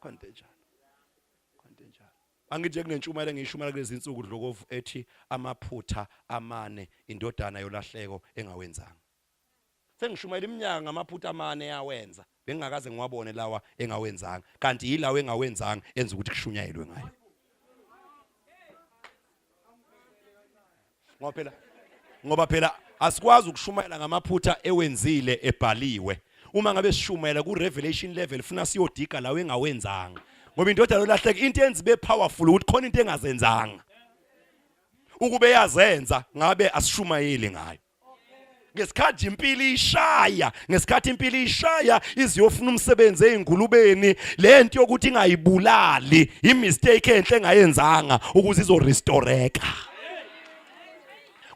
Khona into enjalo. Khona into enjalo. Angithi kunentshumayelo engiyishumayela kulezi insuku Dlokovu ethi amaphutha amane indodana yolahleko engawenzanga. Sengishumayela iminyaka ngamaphutha amane eyawenza. Bengingakaze ngiwabone lawa engawenzanga. Kanti yilawa engawenzanga enza ukuthi kushunyayelwe ngayo. Ngoba phela ngoba phela asikwazi ukushumayela ngamaphutha ewenzile ebhaliwe. Uma ngabe sishumayela ku revelation level funa siyodiga lawo engawenzanga. Ngoba indodana yolahleka into enza ibe powerful ukuthi khona into engazenzanga. Ukube yazenza ngabe asishumayeli ngayo. Ngesikhathi impilo ishaya, ngesikhathi impilo ishaya iziyofuna umsebenzi ezingulubeni, lento yokuthi ingayibulali, imistake enhle engayenzanga ukuze izorestoreka.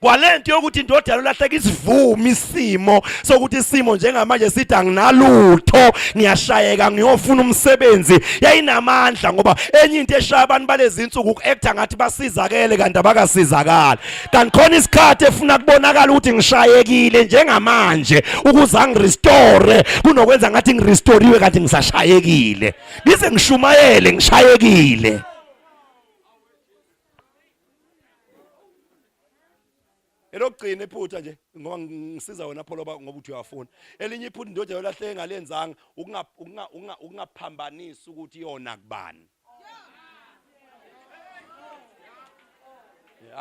Kwalento yokuthi indodana olahleka isivume isimo sokuthi isimo njengamanje sithi anginalutho ngiyashayeka ngiyofuna umsebenzi yayinamandla ngoba enye into eshaya abantu balezi insuku uku-acta ngathi basizakele kanti abakasizakali. Kanti khona isikhathi efuna kubonakala ukuthi ngishayekile njengamanje ukuze angirestore kunokwenza ngathi ngirestoriwe kanti ngisashayekile. Ngize ngishumayele ngishayekile. Elokugcina iphutha nje ngoba ngisiza wena Pholo ngoba uthi uyafuna. Elinye iphutha indoda yolahleke ngalenzanga ukungaphambanisi ukuthi yona kubani.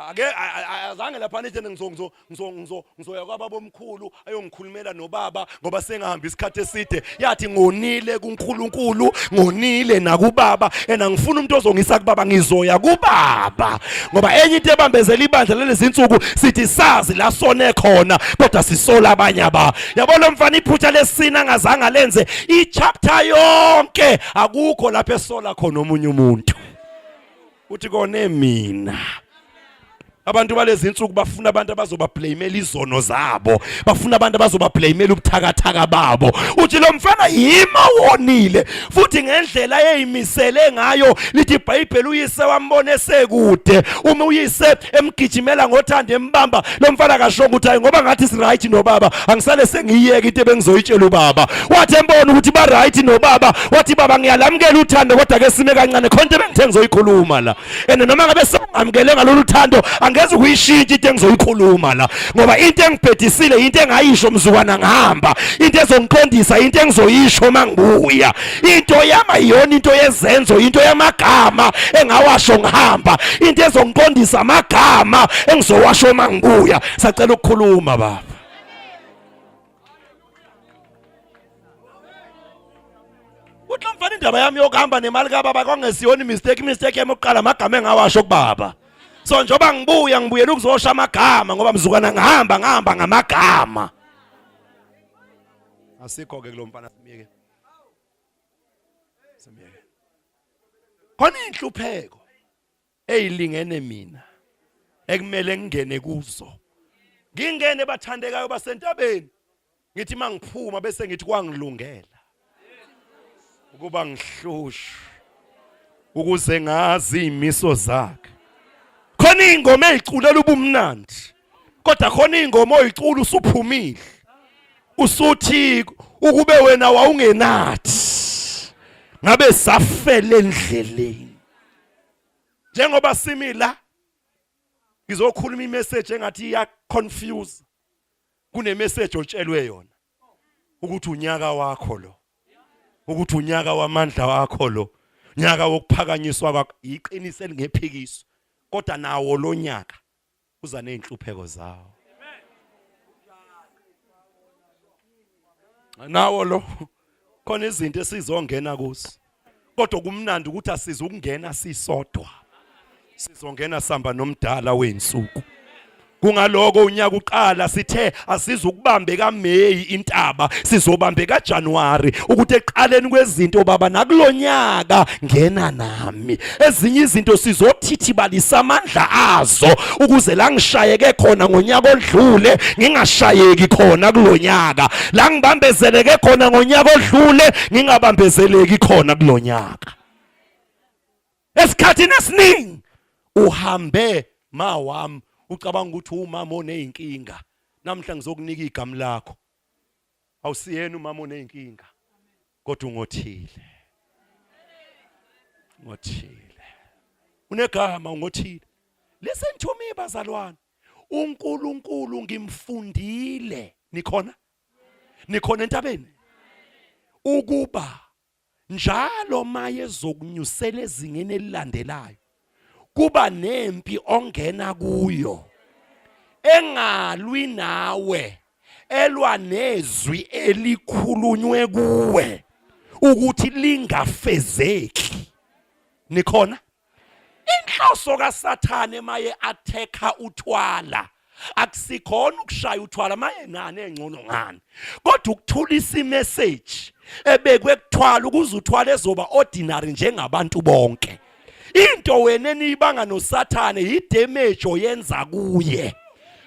Ake azange lapha nithi ngizo ngizo ngizo ngizo ngizoya kwababa omkhulu ayongikhulumela nobaba ngoba sengahamba isikhathi eside yathi ngonile kuNkulunkulu ngonile nakubaba and angifuni umuntu ozongisa kubaba ngizoya kubaba ngoba enye into ebambezela ibandla lezi insuku sithi sazi la sone khona kodwa sisola abanye aba yabo lo mfana iphutha lesina angazange alenze ichapter yonke akukho lapho esola khona omunye umuntu uthi kone mina. Abantu balezi insuku bafuna abantu abazobablamela izono zabo, bafuna abantu abazobablamela ubuthakathaka babo. Uthi lo mfana yima wonile futhi ngendlela ayeyimisele ngayo, lithi iBhayibheli uyise wambona esekude. Uma uyise emgijimela ngothando embamba, lo mfana akashongo ukuthi hayi ngoba ngathi si right nobaba, angisale sengiyiyeka into ebengizoyitshela ubaba. Wathi embona ukuthi ba right nobaba, wathi baba ngiyalamukela uthando kodwa ke sime kancane khona into ebengithe ngizoyikhuluma la. And noma ngabe sengamukele ngalolu thando angeze ukuyishintsha into engizoyikhuluma la ngoba into engibhedisile into engayisho mzukwana ngihamba into ezongiqondisa into engizoyisho mangibuya into yama iyona into yezenzo into yamagama engawasho ngihamba into ezongiqondisa amagama engizowasho mangibuya. Sacela ukukhuluma baba. Uthi mfana indaba yami yokuhamba nemali kababa kwangesiyona imistake, imistake yami yokuqala amagama engawasho kubaba. So njengoba ngibuya ngibuyela ukuzosha amagama ngoba mzukwana ngihamba ngihamba ngamagama. Asikho ke kulomfana simyeke. Simyeke. Khona inhlupheko eyilingene mina ekumele ngingene kuzo. Ngingene bathandekayo basentabeni. Ngithi mangiphuma bese ngithi kwangilungela ukuba ngihlushwe ukuze ngazi imiso zakhe. Khona ingoma eziculela ubumnandi kodwa khona ingoma oyicula usuphumile usuthi ukube wena wawungenathi ngabe safele endleleni. Njengoba simi la ngizokhuluma imessage engathi iya confuse. Kune message otshelwe yona ukuthi unyaka wakho lo, ukuthi unyaka wamandla wakho lo, unyaka wokuphakanyiswa kwakho. Iqiniso elingephikiswa, kodwa nawo lo nyaka uza nezinhlupheko zawo. Nawo lo khona izinto esizongena kuzo, kodwa kumnandi ukuthi asize ukungena sisodwa, sizongena samba nomdala wezinsuku. Kungaloko unyaka uqala sithe asizukubambe kaMay intaba, sizobambe kaJanuary ukuthi eqaleni kwezinto baba nakulonyaka ngena nami. Ezinye izinto sizothithibalisa amandla azo ukuze la ngishayeke khona ngonyaka odlule ngingashayeki khona kulonyaka, la ngibambezeleke khona ngonyaka odlule ngingabambezeleki khona kulonyaka. Esikhathini esiningi uhambe ma wami ucabanga ukuthi umama oneyinkinga, namhla ngizokunika igama lakho. Awusiyena umama oneyinkinga kodwa ungothile. Ngothile. Unegama ungothile. Listen to me bazalwane. uNkulunkulu ngimfundile. Nikhona? Nikhona entabeni? Ukuba njalo maye ezokunyusela ezingeni elilandelayo kuba nempi ongena kuyo engalwi nawe elwa nezwi elikhulunywe kuwe ukuthi lingafezeki. Nikhona? Inhloso kaSathane maye athekha uthwala akusikhona ukushaya uthwala maye nani engcono ngani, kodwa ukuthulisa imessage ebekwe kuthwala ukuze uthwala ezoba ordinary njengabantu bonke. Into wena eniyibanga noSathane yidamage oyenza kuye.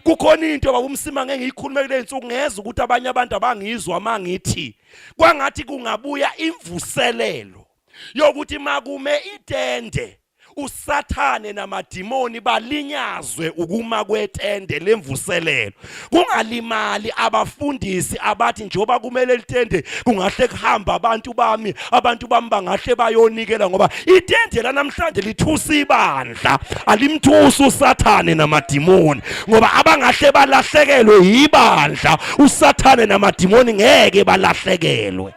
Kukhona into baba uMsima ngeke ngiyikhulume kule nsuku, ngeza ukuthi abanye abantu abangizwa mangithi kwangathi kungabuya imvuselelo yokuthi makume itende uSathane namadimoni balinyazwe ukuma kwetende lemvuselelo, kungalimali abafundisi abathi njengoba kumele litende kungahle kuhamba abantu bami, abantu bami bangahle bayonikela, ngoba itende lanamhlanje lithusa ibandla, alimthusi uSathane namadimoni, ngoba abangahle balahlekelwe yibandla, uSathane namadimoni ngeke balahlekelwe.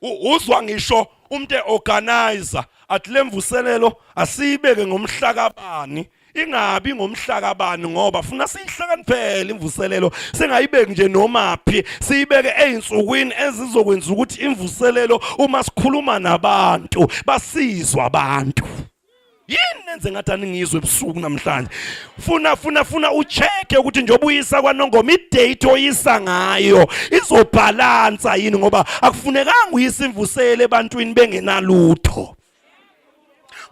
Uzwa ngisho umuntu eorganizer athi lemvuselelo asiyibeke ngomhlakabani, ingabi ngomhlakabani, ngoba funa siyihlakaniphele imvuselelo, singayibeki nje nomaphi, siyibeke ezinsukwini ezizokwenza ukuthi imvuselelo uma sikhuluma nabantu basizwa abantu. Yini nenze ngathi aningizwe ebusuku namhlanje? Funa funa funa ucheck ukuthi njengoba uyisa kwaNongoma idate oyisa ngayo izobhalansa yini, ngoba akufunekanga uyise imvusele ebantwini bengenalutho,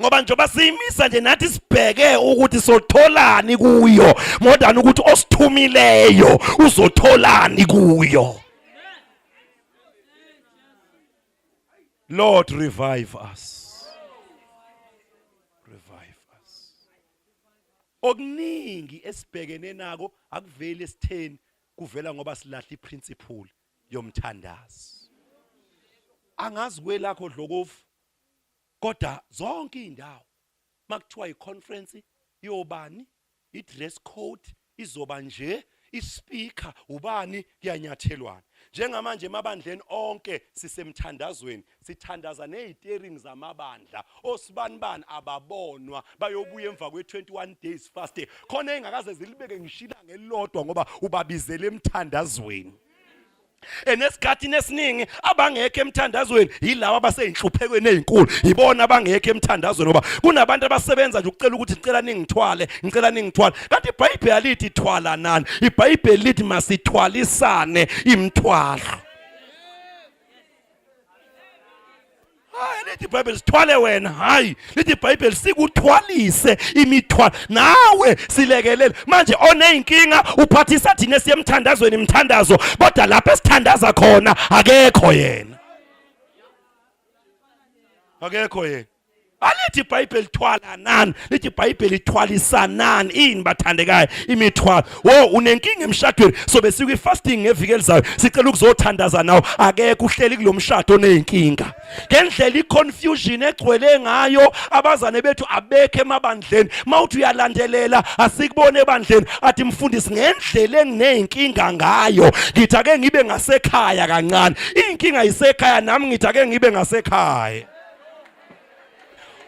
ngoba njengoba siyimisa nje nathi sibheke ukuthi sotholani kuyo more than ukuthi osithumileyo uzotholani kuyo. Lord, revive us. Revive us. Okuningi esibhekene nako akuveli esitheni, kuvela ngoba silahla iprinciple yomthandazo. Angazi kwelakho dlokovu, kodwa zonke indawo makuthiwa iconference yobani, i-dress code izoba nje, ispeaker ubani, kuyanyathelwana. Njengamanje emabandleni onke sisemthandazweni, sithandaza nezitering zamabandla, osibanibani ababonwa, bayobuya emva kwe-21 days fasting, khona engakaze zilibeke ngisho ilanga elilodwa ngoba ubabizele emthandazweni. Enesikhathini esiningi abangekho emthandazweni yilabo abaseyinhluphekweni ezinkulu, yibona abangekho emthandazweni, ngoba kunabantu abasebenza nje ukucela ukuthi ngicela ningithwale, ngicela ningithwale, kanti iBhayibheli alithi thwalanani, iBhayibheli lithi masithwalisane imithwalo. Hayi, lithi iBhayibheli sithwale wena, hayi lithi iBhayibheli sikuthwalise imithwalo nawe silekelele. Manje oneyinkinga uphathisa thina esiyemthandazweni imthandazo, kodwa lapho esithandaza khona akekho yena, akekho yena. Alithi iBhayibheli thwalanani, lithi iBhayibheli thwalisanani. Ini bathandekayo imithwalo? Wo unenkinga emshadweni, sobe sikwi fasting ngeviki elizayo, sicela ukuzothandaza nawe. Akekho uhleli kulomshado oneyinkinga. Ngendlela iconfusion egcwele ngayo, abazane bethu abekho emabandleni. Mawuthi uyalandelela asikubone ebandleni, athi mfundisi ngendlela engineyinkinga ngayo, ngithi ake ngibe ngasekhaya kancane. Inkinga isekhaya, nami ngithi ake ngibe ngasekhaya.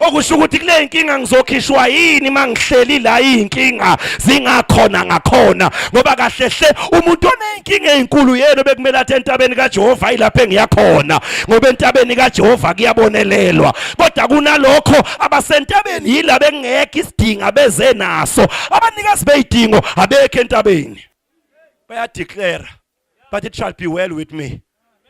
Okusho ukuthi kule inkinga ngizokhishwa yini mangihleli la, inkinga zingakhona ngakhona, ngoba kahle hle umuntu onenkinga ezinkulu yena bekumele athi entabeni kaJehova ilapho engiyakhona, ngoba entabeni kaJehova kuyabonelelwa. Kodwa kunalokho abasentabeni yilabo engekho isidinga beze naso, abanikazi beyidingo abekho entabeni, bayadeclare, but it shall be well with me.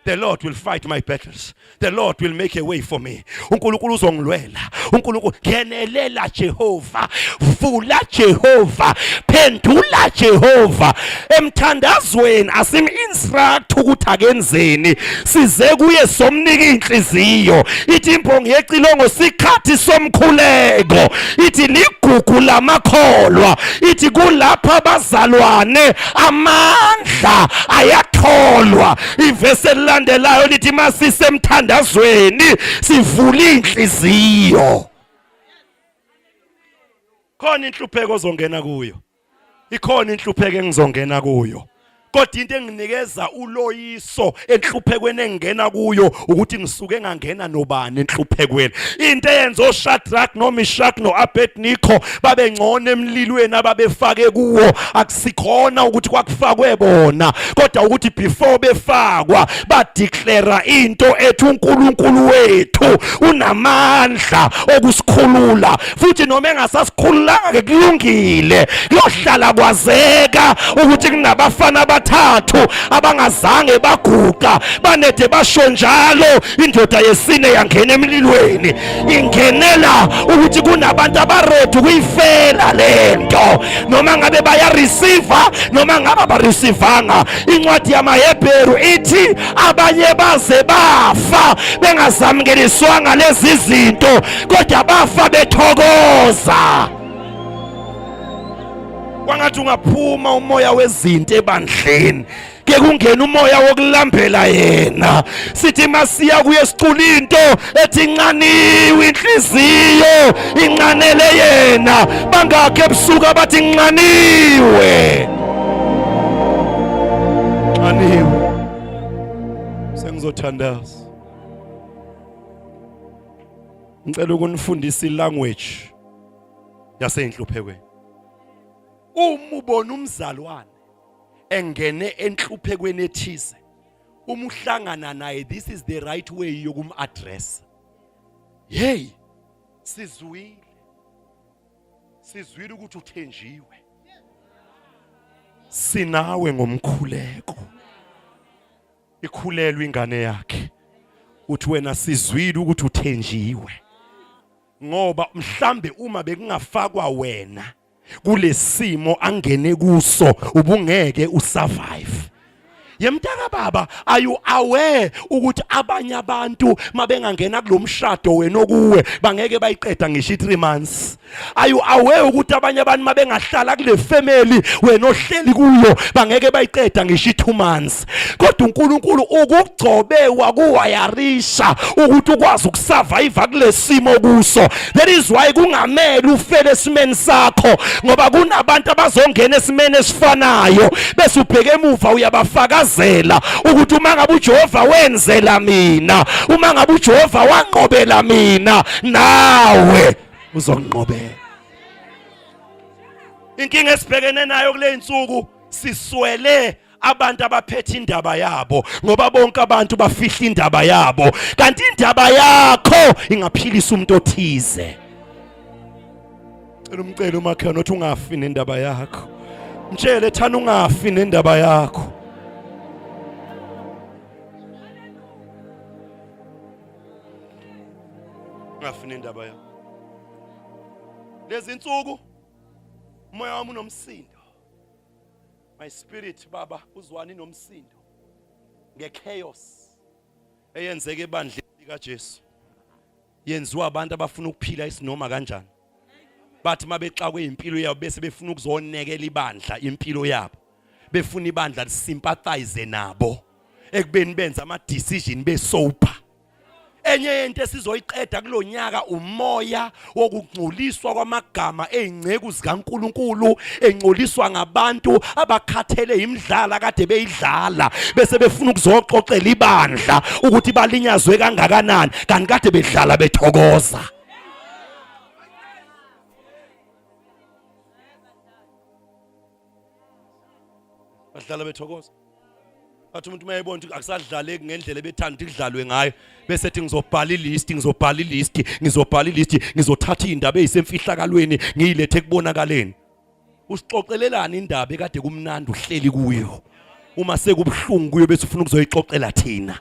The Lord will fight my battles. The Lord will make a way for me. uNkulunkulu uzongilwela. uNkulunkulu ngenelela Jehova. Vula Jehova. Phendula Jehova. Emthandazweni asim instruct ukuthi akenzeni. Size kuye somnika inhliziyo. Ithi imbongi yecilongo sikhathi somkhuleko. Ithi ligugu lamakholwa. Ithi kulapha abazalwane amandla Amandla ayatholwa. Ivesi elilandelayo lithi masisemthandazweni sivula inhliziyo. Khona inhlupheko ozongena kuyo. Ikhona inhlupheko engizongena kuyo. Kodwa into enginikeza uloyiso enhluphekweni engingena kuyo ukuthi ngisuke ngangena nobani enhluphekweni. Into eyenza oShadrach noMeshach noAbednego babe ngcono emlilweni ababefake kuwo akusikhona ukuthi kwakufakwe bona, kodwa ukuthi before befakwa badeclare into ethi uNkulunkulu wethu unamandla okusikhulula, futhi noma engasasikhululanga ke kulungile, kuyohlala kwazeka ukuthi kunabafana abathathu abangazange baguqa, banede basho njalo. Indoda yesine yangena emlilweni, ingenela ukuthi kunabantu abaredi ukuyifela lento, noma ngabe bayareceive noma ngabe abareceiveanga. Incwadi yamaHebheru ithi abanye baze bafa bengazamukeliswanga lezi zinto, kodwa bafa bethokoza. Kwangathi ungaphuma umoya wezinto ebandleni, ke kungena umoya wokulambela yena. Sithi masiya kuye sicula into ethi inqaniwe inhliziyo inqanele yena. Bangakhe ebusuku abathi nqaniwe, nqaniwe. Sengizothandaza, ngicela ukunifundisa ilanguage yaseyinhluphekweni. Uma ubona umzalwane engene enhluphekweni ethize, uma uhlangana naye, this is the right way yokum-address. Hey, sizwile, sizwile ukuthi uthenjiwe, sinawe ngomkhuleko. Ikhulelwe ingane yakhe, uthi wena sizwile ukuthi uthenjiwe, ngoba mhlambe uma bekungafakwa wena kulesimo angene kuso ubungeke usurvive. Yemntaka baba, are you aware ukuthi abanye abantu mabengangena kulomshado wena okuwe bangeke bayiqeda ngisho i3 months? Are you aware ukuthi abanye abantu mabengahlala kule family wena ohleli kuyo bangeke bayiqeda ngisho i2 months? Kodwa uNkulunkulu ukugcobe wakuwayarisha ukuthi ukwazi ukusurvive kulesimo kuso. That is why kungamele ufele esimeni sakho, ngoba kunabantu abazongena esimeni esifanayo bese ubheke emuva uyabafakazela ukuthi uma ngabe uJehova wenzela mina, uma ngabe uJehova wanqobela mina, nawe uzonqobela. Inkinga esibhekene nayo kule insuku, siswele abantu abaphethe indaba yabo, ngoba bonke abantu bafihla indaba yabo, kanti indaba yakho ingaphilisa umuntu othize. Cela umcele umakhelwane othi ungafi nendaba yakho, mtshele thana ungafi nendaba yakho. Ungafi nendaba yakho. Lezi insuku umoya wami unomsindo, my spirit baba uzwani nomsindo ngechaos eyenzeka ebandleni likaJesu, yenziwa abantu abafuna ukuphila isinoma kanjani. Bathi mabexakwe impilo yabo bese befuna ukuzonekela ibandla impilo yabo, befuna ibandla lisympathize nabo ekubeni benza ama decision besober. Enye yento esizoyiqeda kulonyaka umoya wokungcoliswa kwamagama ezinceku zikaNkuluNkulu, engcoliswa ngabantu abakhathele imidlala kade beyidlala, bese befuna ukuzoxoxela ibandla ukuthi balinyazwe kangakanani, kanti kade bedlala bethokoza. Badlala bethokoza. Bathi umuntu uma ebona ukuthi akusadlaleki ngendlela ebethanda ukuthi kudlalwe ngayo, bese ethi ngizobhala ilist, ngizobhala ilist, ngizobhala ilist, ngizothatha izindaba ezisemfihlakalweni ngiyilethe ekubonakaleni. Usixoxelelani indaba ekade kumnandi uhleli kuyo? Uma sekubuhlungu kuyo bese ufuna ukuzoyixoxela thina.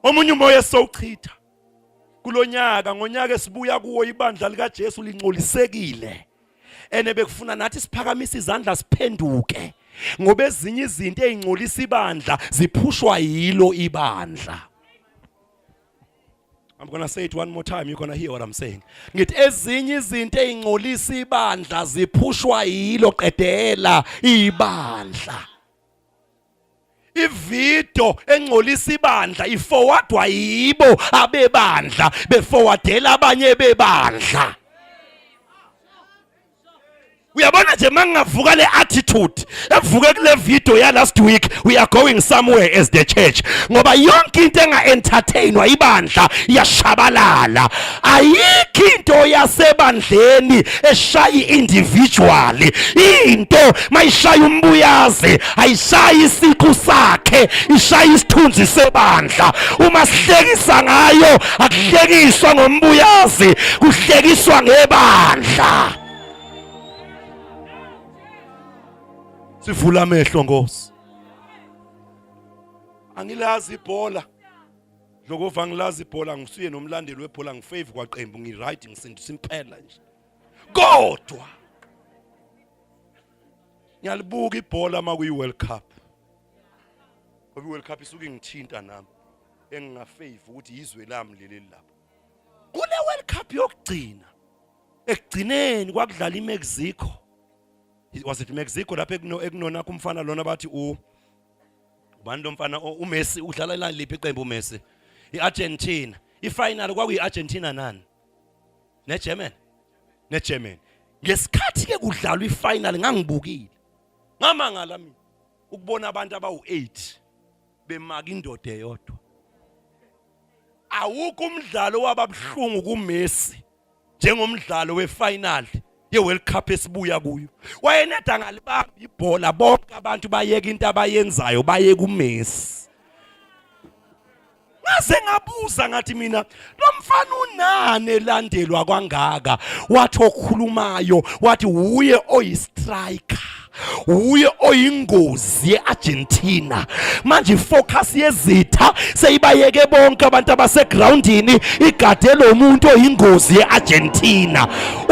Omunye umoya esowuchitha kulonyaka, ngonyaka esibuya kuwo, ibandla likaJesu lingcolisekile, ene bekufuna nathi siphakamise izandla siphenduke, ngoba ezinye izinto ezingcolisa ibandla ziphushwa yilo ibandla. I'm going to say it one more time you're going to hear what I'm saying. Ngithi ezinye izinto ezingcolisa ibandla ziphushwa yilo qedela ibandla. Ivido engcolisa ibandla iforwardwa yibo abebandla beforwardela abanye bebandla. Uyabona nje mangingavuka le attitude evuke kule video ya last week, we are going somewhere as the church, ngoba yonke into enga entertainwa ibandla iyashabalala. Ayikho into yasebandleni eshayi individually. Into mayishaya umbuyazi ayishayi isiqu sakhe, ishaya isithunzi sebandla. Uma sihlekisa ngayo akuhlekiswa ngombuyazi, kuhlekiswa ngebandla. Sivula amehlo Nkosi. Angilazi ibhola. Dlokova angilazi ibhola, ngisuye nomlandeli webhola, ngifavor kwaqembu, ngi-right, ngisindisa impela nje. Kodwa ngiyalibuka ibhola uma kuyi-World Cup. Ngoba i-World Cup isuke ingithinta nami engingafavor ukuthi yizwe lami leli lapha. Kule World Cup yokugcina ekugcineni kwakudlala iMexico. Was it Mexico lapha ekunona kumfana lona bathi u ubani lo mfana uMessi udlala la liphi iqembu uMessi? IArgentina. Ifinal kwakuyiArgentina nani? NeGermany. NeGermany. Ngesikhathi ke kudlalwa ifinal ngangibukile. Ngamangala mina ukubona abantu abawu8 bemaka indoda eyodwa. Awukho umdlalo wababuhlungu kuMessi njengomdlalo wefinal yeWorld Cup esibuya kuyo. Wayeneda ngalibamba ibhola, bonke abantu bayeka into abayenzayo baye kuMessi. Ngaze ngabuza ngathi mina lo mfana unani elandelwa kangaka? Wathi okhulumayo wathi wuye oyi-striker, wuye oyingozi ye-Argentina. Manje ifocus yezitha seyibayeke bonke abantu abasegroundini, igade lo muntu oyingozi ye-Argentina.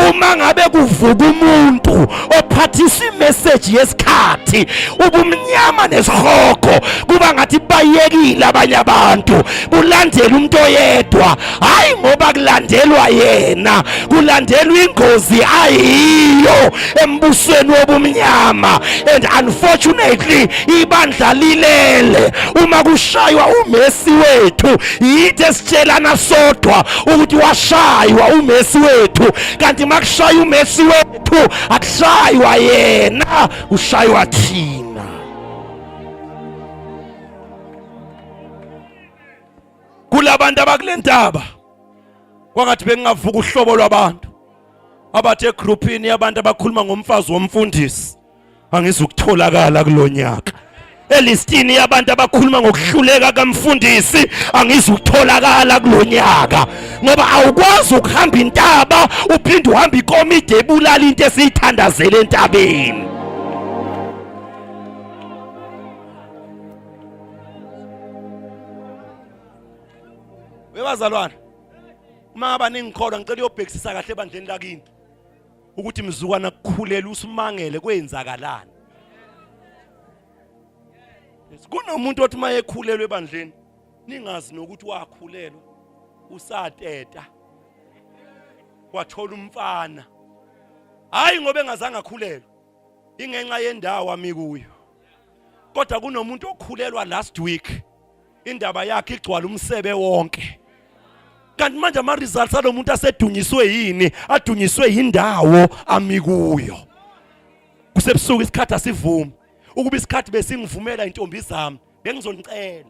Uma ngabe kuvuka umuntu ophathisa imessage yesikhathi, ubumnyama nesihogo kuba ngathi bayekile abanye abantu, kulandela umuntu oyedwa. Hayi ngoba kulandelwa yena, kulandelwa ingozi ayiyo embusweni wobumnyama. And unfortunately ibandla lilele uma kushaywa uMessi wethu. Yithi esitshelana sodwa ukuthi washaywa uMessi wethu, kanti makushaya uMessi wethu akushaywa yena, kushaywa thina. Kulabantu abakulentaba kwangathi bengingavuka uhlobo lwabantu abathe egroupini yabantu abakhuluma ngomfazi womfundisi angizukutholakala kulonyaka, elistini yabantu abakhuluma ngokuhluleka kamfundisi angizukutholakala kulonyaka, ngoba awukwazi ukuhamba intaba uphinde uhambe ikomidi ebulala into esiyithandazele entabeni. Webazalwane, uma ngaba ningikholwa ngicela uyobhekisisa kahle ebandleni lakini ukuthi mzukwana kukhulela usimangele kwenzakalani. Kunomuntu othi uma ekhulelwe ebandleni ningazi nokuthi wakhulelwa usateta wathola umfana, hayi ngoba engazange akhulelwe, ingenxa yendawo ami kuyo. Kodwa kunomuntu okhulelwa last week, indaba yakhe igcwala umsebe wonke, kanti manje ama results alomuntu asedunyiswe yini? Adunyiswe yindawo ami kuyo. Kusebusuku, isikhathi asivumi. Ukuba isikhathi besingivumela, intombi zami, bengizonicela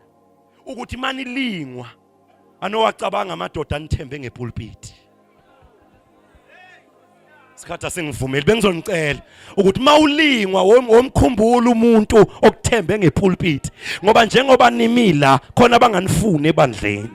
ukuthi manilingwa anowacabanga amadoda anithembe ngepulpit. Isikhathi asingivumeli. Bengizonicela ukuthi mawulingwa womkhumbula umuntu okuthembe ngepulpit, ngoba njengoba nimila khona abanganifuni ebandleni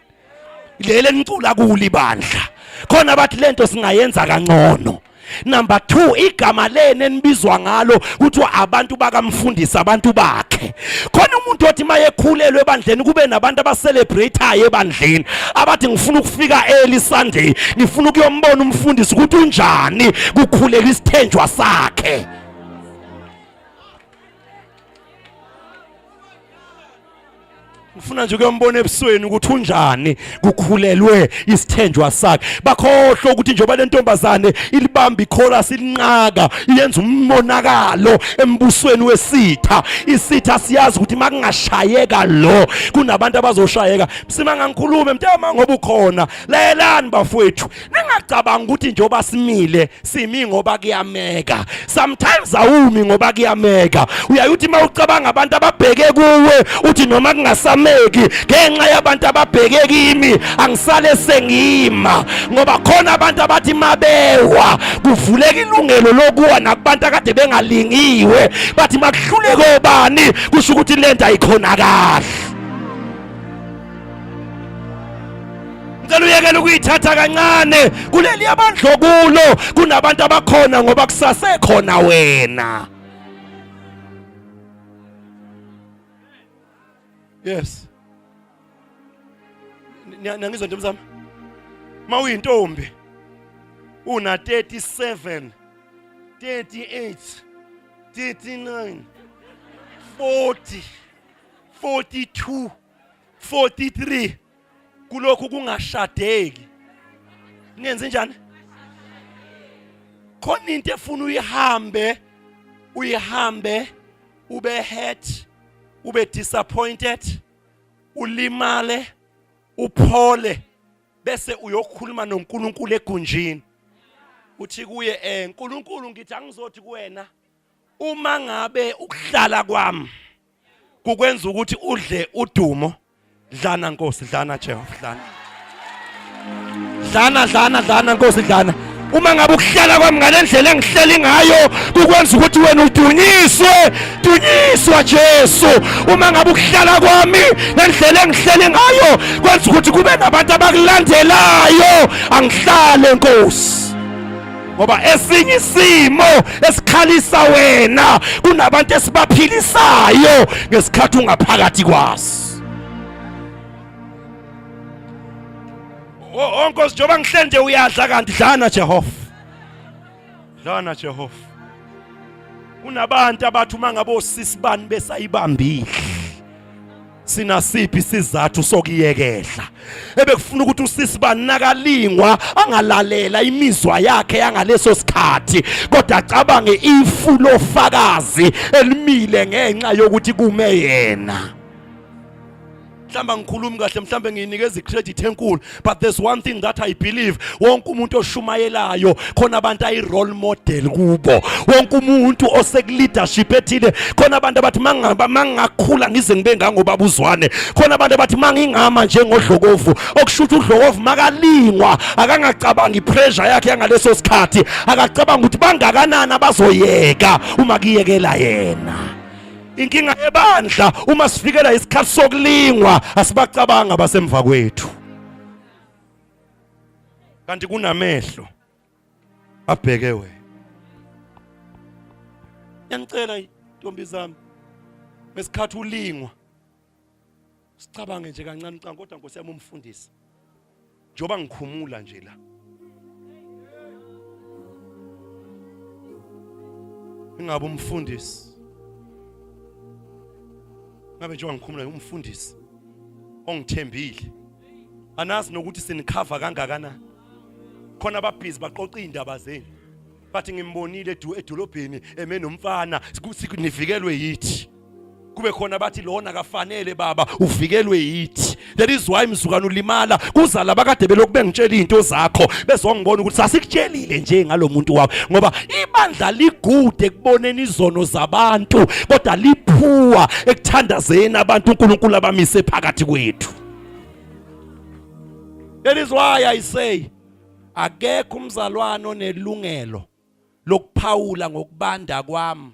leli enicula kulo ibandla, khona bathi lento singayenza kangcono. Number 2, igama leni enibizwa ngalo kuthiwa abantu bakamfundisi, abantu bakhe. Khona umuntu othi mayekhulelwe ebandleni kube nabantu abacelebrateayo ebandleni abathi ngifuna ukufika early Sunday, ngifuna ukuyombona umfundisi ukuthi unjani, kukhulelwa isithenjwa sakhe. Ngifuna nje ukuyombona ebusweni ukuthi unjani kukhulelwe isithenjwa sakhe. Bakhohlwa ukuthi njengoba le ntombazane ilibamba ichorus ilinqaka iyenza umonakalo embusweni wesitha. Isitha siyazi ukuthi makungashayeka lo kunabantu abazoshayeka. Simanga ngikhulume mntama ngoba ukhona. Lalelani bafowethu, ningacabangi ukuthi njengoba simile simi ngoba kuyameka. Sometimes awumi ngoba kuyameka. Uyaye uthi uma ucabanga abantu ababheke kuwe uthi noma kungasameki ngenxa yabantu ababheke kimi angisale sengima, ngoba khona abantu abathi mabewa kuvuleka ilungelo lokuwa nakubantu akade bengalingiwe, bathi makuhluleke obani kusho ukuthi lento ayikhona kahle. Ngicela uyekele ukuyithatha kancane kuleli abandla kulo kunabantu abakhona ngoba kusasekhona wena. Yes. Niyangizwa ntombi zami? Mawuyintombi una 37 38 39 40 42 43 kulokhu kungashadeki ningenze njani? Khona into efuna uyihambe, uyihambe ube hurt, ube disappointed, ulimale, uphole, bese uyokhuluma noNkulunkulu egunjini, uthi kuye Nkulunkulu, ngithi angizothi kuwena uma ngabe ukuhlala kwami kukwenza ukuthi udle udumo, dlana Nkosi, dlana Jehova, dlana, dlana, dlana, dlana Nkosi, dlana. Uma ngabe ukuhlala kwami ngalendlela engihleli ngayo kukwenza ukuthi wena udunyiswe, dunyiswa Jesu. Uma ngabe ukuhlala kwami ngendlela engihleli ngayo kwenza ukuthi kube nabantu abakulandelayo, angihlale Nkosi. Ngoba esinye isimo esikhalisa wena kunabantu esibaphilisayo ngesikhathi ungaphakathi kwaso. O Nkosi, njengoba ngihleli nje uyadla kanti, dlana Jehova, dlana Jehova. Kunabantu abathi uma ngabe osisi bani besayibambile, sinasiphi isizathu sokuyekehla? Ebekufuna ukuthi usisi banakalingwa angalalela imizwa yakhe yangaleso sikhathi, kodwa acabange ifu lofakazi elimile ngenxa yokuthi kume yena. Mhlawumbe angikhulumi kahle, mhlawumbe ngiyinikeza icredit enkulu, but there's one thing that I believe: wonke umuntu oshumayelayo khona abantu ayi-role model kubo, wonke umuntu osekuleadership ethile khona abantu abathi mangingakhula ngize ngibe ngangobaba uZwane, khona abantu abathi mangingama njengodlokovu. Okusho ukuthi udlokovu makalingwa akangacabangi ipressure yakhe yangaleso sikhathi, akacabanga ukuthi bangakanani abazoyeka uma kuyekela yena. Inkinga yebandla, uma sifikela isikhathi sokulingwa asibacabanga abasemva kwethu, kanti kunamehlo abheke wena. Ngiyanicela intombi zami, ngesikhathi ulingwa sicabange nje kancane, ucanga kodwa Nkosi yami umfundisi, njengoba ngikhumula nje la, ingabe umfundisi ngabe njengoba ngikhumula umfundisi ongithembile, anazi nokuthi sinikhava kangakanani. Khona ababhizi baqoqa iy'ndaba zenu, bathi ngimbonile edolobheni eme nomfana, nivikelwe yithi. Kube khona bathi lona kafanele baba uvikelwe yithi. That is why mzukwana ulimala kuza laba kade belokhu bengitshela izinto zakho, bezongibona ukuthi sasikutshelile nje ngalomuntu wakho, ngoba ibandla ligude ekuboneni izono zabantu kodwa liphuwa ekuthandazeni abantu uNkulunkulu abamise phakathi kwethu. That is why I say akekho umzalwane onelungelo lokuphawula ngokubanda kwami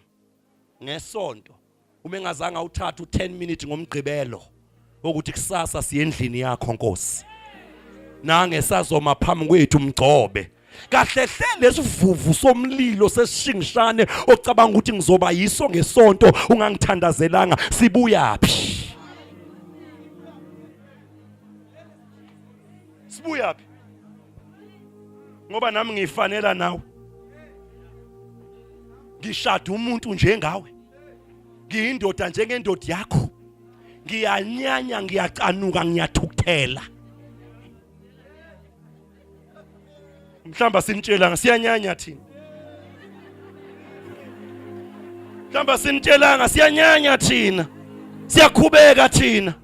ngesonto uma engazange awuthathe u10 minutes ngomgqibelo ukuthi kusasa siye endlini yakho Nkosi, nange sazoma phambi kwethu mgcobe kahle hle lesivuvu somlilo sesishingishane ocabanga ukuthi ngizoba yiso ngesonto ungangithandazelanga, sibuyaphi? Sibuyaphi? Ngoba nami ngifanela nawe, ngishada umuntu njengawe, ngiyindoda njengendoda yakho, Ngiyanyanya, ngiyacanuka, ngiyathukuthela. Mhlamba sinitshelanga siyanyanya thina. Mhlamba sinitshelanga siyanyanya thina. Siyakhubeka thina.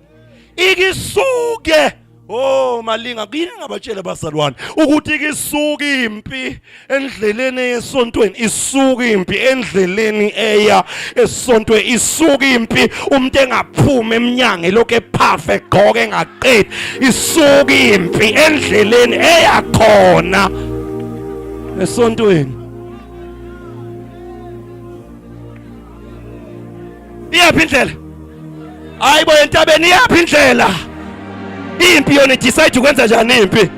Ikisuke. Oh malinga kini ngabatshela abazalwane ukuthi isuka impi endleleni esontweni, isuka impi endleleni eya esontweni, isuka impi umuntu engaphumi emnyango elokhu ephafa egqoke engaqedi, isuka impi endleleni eya khona esontweni. Iyaphi indlela? Hayibo entabeni iyaphi indlela? Impi yona decide ukwenza njani impi?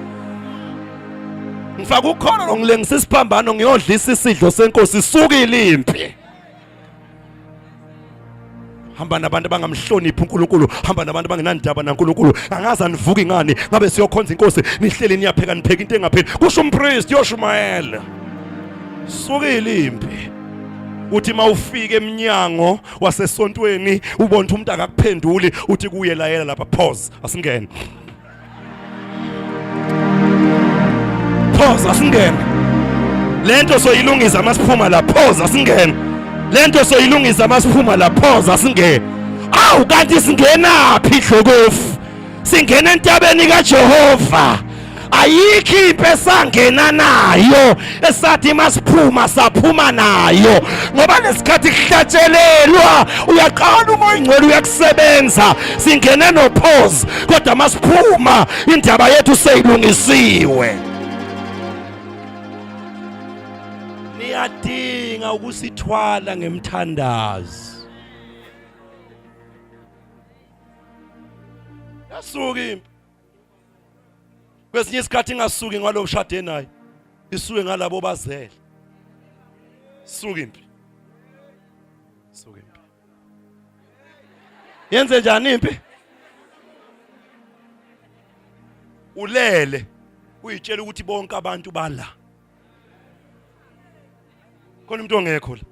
Ngifaka ukholo ngilengisa isiphambano ngiyodlisa isidlo senkosi, isukile impi. Hamba nabantu abangamhloniphi uNkulunkulu, hamba nabantu abangenandaba naNkulunkulu. Angazi anivuki ngani, ngabe siyokhonza inkosi, nihleli niyapheka nipheka into engapheli. Kusho umpriest yoshumayela. Sukile impi. Uthi mawufika emnyango wasesontweni ubona ukuthi umuntu akakuphenduli, uthi kuye layela lapha, pause, asingene. Pause, asingene. Lento soyilungisa masiphuma la, pause, asingene. Lento soyilungisa masiphuma la, pause, asingene. Awu kanti singenaphi dlokofu? Singena entabeni kaJehova. Ayikho impi esangena nayo esathi masiphuma saphuma nayo, ngoba lesikhathi kuhlatshelelwa uyaqala uMoya oNgcwele uyakusebenza. Singene no pause, kodwa masiphuma indaba yethu seyilungisiwe. Niyadinga ukusithwala ngemthandazo. Yasuka impi. Kwesinye isikhathi ingasuki ngalo ushade naye, isuke ngalabo bazele. Suka impi. Suka impi. Yenze njani impi? Ulele uyitshela ukuthi bonke abantu bala. Khona umuntu ongekho la.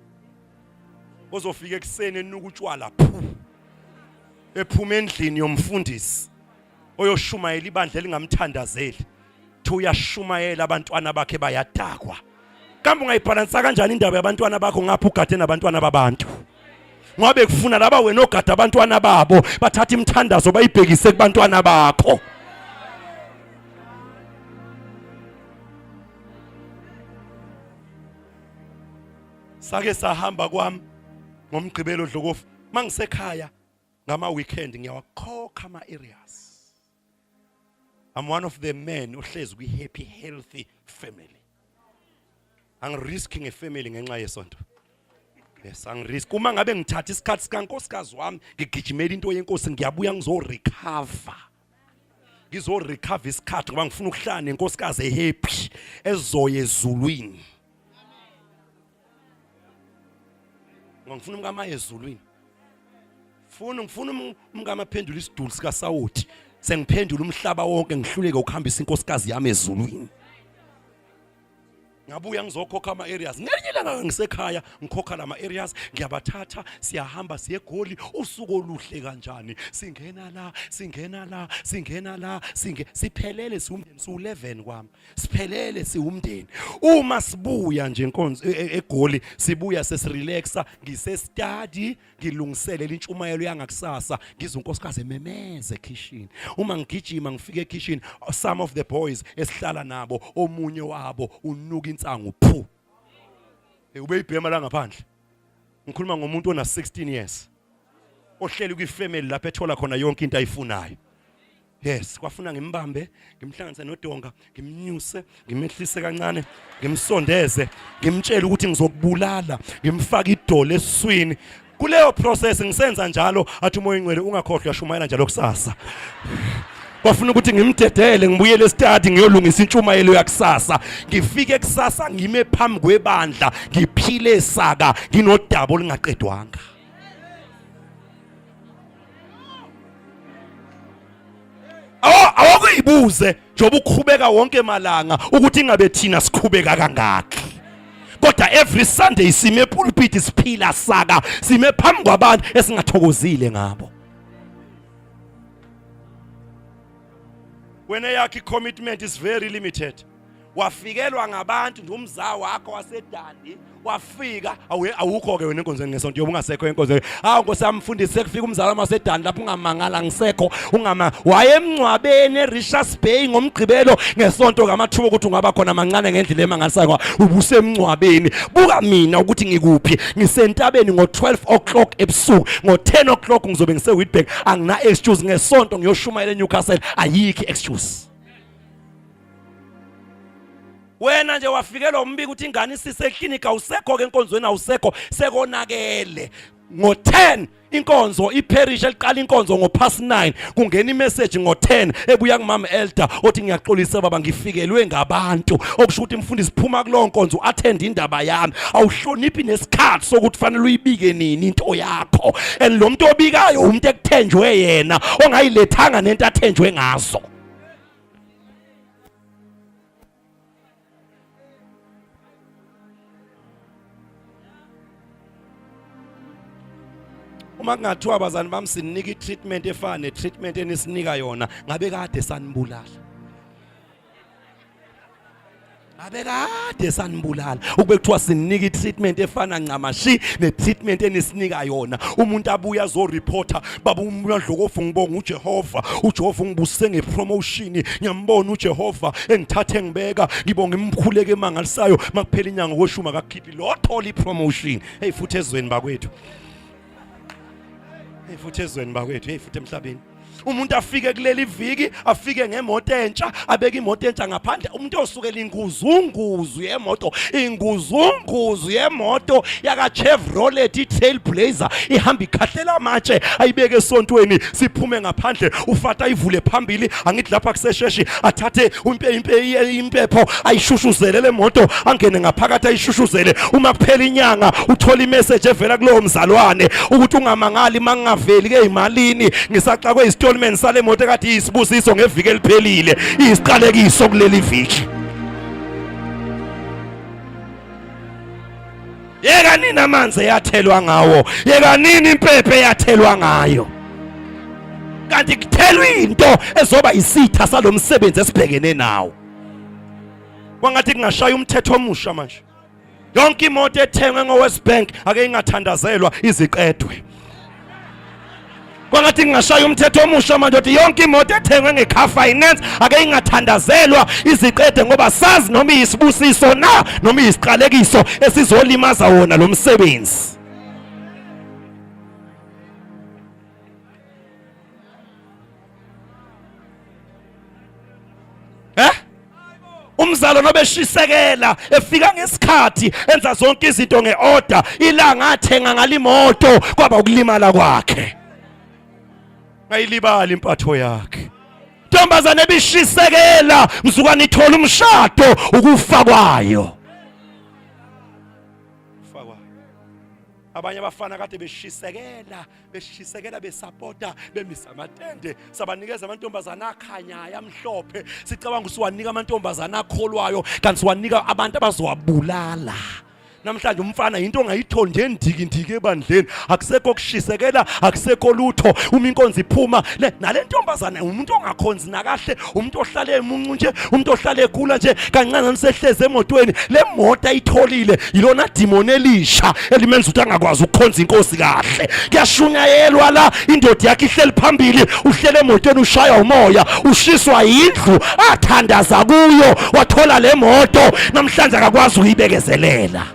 Ozofika ekuseni enuka utshwala phu. Ephuma endlini yomfundisi oyoshumayela ibandla elingamthandazeli. Thi uyashumayela abantwana bakhe bayadakwa. Kambe ungayibhalansa kanjani indaba yabantwana bakho ngapha ugade nabantwana babantu? Ngoba kufuna laba wena ogada abantwana babo bathatha imithandazo bayibhekise kubantwana bakho. Sake sahamba kwami ngomgqibelo Dlokofu, mangisekhaya ngama weekend ngiyawakhokha ama areas. I'm one of the men ohlezi kwi happy healthy family. Angirisk ngefamily ngenxa yesonto. Yes, angirisk. Uma ngabe ngithatha isikhathi sikankosikazi wami ngigijimela into yenkosi, ngiyabuya ngizo recover. Ngizo recover isikhathi ngoba ngifuna ukuhlala nenkosikazi ehappy ezoya ezulwini. Ngoba ngifuna umkama ezulwini. Funa ngifuna umkama aphendule isiduli sika Sawuthi. Sengiphendula umhlaba wonke ngihluleke ukuhambisa inkosikazi yami ezulwini. Ngabuya ngizokhokha ama areas. Ngelinye ilanga ngisekhaya ngikhokha lama areas, ngiyabathatha siyahamba siye eGoli. Usuku oluhle kanjani. Singena la, singena la, singena la, singe siphelele siwumndeni siwu11 kwami. Siphelele siwumndeni. Uma sibuya nje inkonzo eGoli sibuya sesirelaxa, ngise study ngilungiselele intshumayelo yangakusasa, ngizwe unkosikazi ememeza ekhishini. Uma ngigijima ngifike ekhishini, some of the boys esihlala nabo, omunye wabo unuka insangu phu. Ubeyibhema la ngaphandle. Ngikhuluma ngomuntu ona 16 years ohleli kwifamily lapho ethola khona yonke into ayifunayo. Yes, kwafuna ngimbambe, ngimhlanganise nodonga, ngimnyuse, ngimehlise kancane, ngimsondeze, ngimtshele ukuthi ngizokubulala, ngimfake idolo esiswini. Kuleyo process ngisenza njalo, athi uMoya oNgcwele ungakhohlwa uyashumayela njalo kusasa. Kwafuna ukuthi ngimdedele ngibuyele estadi ngiyolungisa intshumayelo yakusasa. Ngifike kusasa ngime phambi kwebandla, ngiphile saka, nginodaba olungaqedwanga. Awukuyibuze njengoba ukhubeka wonke malanga ukuthi ingabe thina sikhubeka kangaki. Kodwa every Sunday sime epulpit siphila saka, sime phambi kwabantu esingathokozile ngabo. Wena yakho i-commitment is very limited. Wafikelwa ngabantu nje umza wakho wasedandi wafika awukho ke wena enkonzweni ngesonto yoba ungasekho enkonzweni. Hawu Nkosi yami mfundisi sekufika umzalwane wasedandi lapho ungamangala ngisekho ungama wayemngcwabeni eRichards Bay ngomgqibelo ngesonto ngamathuba ukuthi ungaba khona mancane ngendlela emangalisayo ngoba ubusemngcwabeni. Buka mina ukuthi ngikuphi ngisentabeni ngo-12 o'clock ebusuku ngo-10 o'clock ngizobe ngise-Witbank angina excuse ngesonto ngiyoshumayela eNewcastle ayikho excuse. Wena nje wafikelwa umbiko ukuthi ingane isise clinic awusekho ke enkonzweni awusekho sekonakele ngo-10 inkonzo iparish eliqala inkonzo ngo-past 9 kungena imessage ngo-10 ebuya kumama elder othi ngiyaxolisa baba ngifikelwe ngabantu okusho ukuthi mfundisi phuma kulowo nkonzo u-attend indaba yami awuhloniphi nesikhathi sokuthi fanele uyibike nini into yakho and lo muntu obikayo umuntu ekuthenjwe yena ongayilethanga nento athenjwe ngazo. Uma kungathiwa abazali bami sinika i-treatment efana ne-treatment enisinika yona ngabe kade sanibulala ngabe kade sanibulala ukube kuthiwa sinika i-treatment efana ncamashi ne-treatment enisinika yona umuntu abuye azoreporta baba uMadlokofu ngibonga uJehova uJehova ungibusise ngepromotion ngiyambona uJehova engithathe ngibeka ngibonga imkhuleko emangalisayo makuphela inyanga koshuma akakhiphi lo thola ipromotion hey futhi ezweni bakwethu hey futhi ezweni bakwethu hey futhi emhlabeni umuntu afike kuleli viki afike ngemoto entsha abeke imoto entsha ngaphandle umuntu osukela inguzunguzu yemoto inguzunguzu yemoto yaka Chevrolet iTrailblazer ihamba ikhahlela amatshe ayibeke esontweni siphume ngaphandle ufata ayivule phambili angithi lapha kusesheshi athathe impepho ayishushuzele le moto angene ngaphakathi ayishushuzele uma kuphela inyanga uthola imessage evela kulowo mzalwane ukuthi ungamangali mangingaveli ke imalini ngisaxakwe installment sale moto ekade iyisibusiso ngeviki eliphelile iyisiqalekiso kuleli viki. Yeka nini amanzi eyathelwa ngawo, yeka nini impepho eyathelwa ngayo. Kanti kuthelwa into ezoba isitha salomsebenzi esibhekene nawo. Kwangathi kungashaya umthetho omusha manje. Yonke imoto ethengwe ngoWest Bank ake ingathandazelwa iziqedwe. Kwangathi ngingashaya umthetho omusha manje ukuthi yonke imoto ethengwe nge-car finance ake ingathandazelwa iziqede ngoba sazi noma iyisibusiso na noma iyisiqalekiso esizolimaza wona lo msebenzi. Eh? Umzalo nobeshisekela efika ngesikhathi enza zonke izinto ngeorder ilanga athenga ngalimoto kwaba ukulimala kwakhe. Ngayilibala impatho yakhe. Ntombazane ebishisekela mzukwane ithola umshado ukufa kwayo. Kufa kwayo. Abanye abafana kade beshisekela beshisekela besapota bemisa amatende sabanikeza amantombazana akhanyayo amhlophe sicabanga usiwanika amantombazana akholwayo kanti siwanika abantu abazowabulala. Namhlanje umfana into ongayitholi nje ndiki ndiki ebandleni akusekho kushisekela akusekho lutho uma inkonzo iphuma le nale ntombazana umuntu ongakhonzi nakahle umuntu ohlale emuncu nje umuntu ohlale egula nje kancane nisehleze emotweni le moto ayitholile yilona demon elisha elimenza ukuthi angakwazi ukukhonza inkosi kahle kuyashunyayelwa la indoda yakhe ihleli phambili uhlele emotweni ushaya umoya ushiswa yindlu athandaza kuyo wathola le moto namhlanje akakwazi ukuyibekezelela.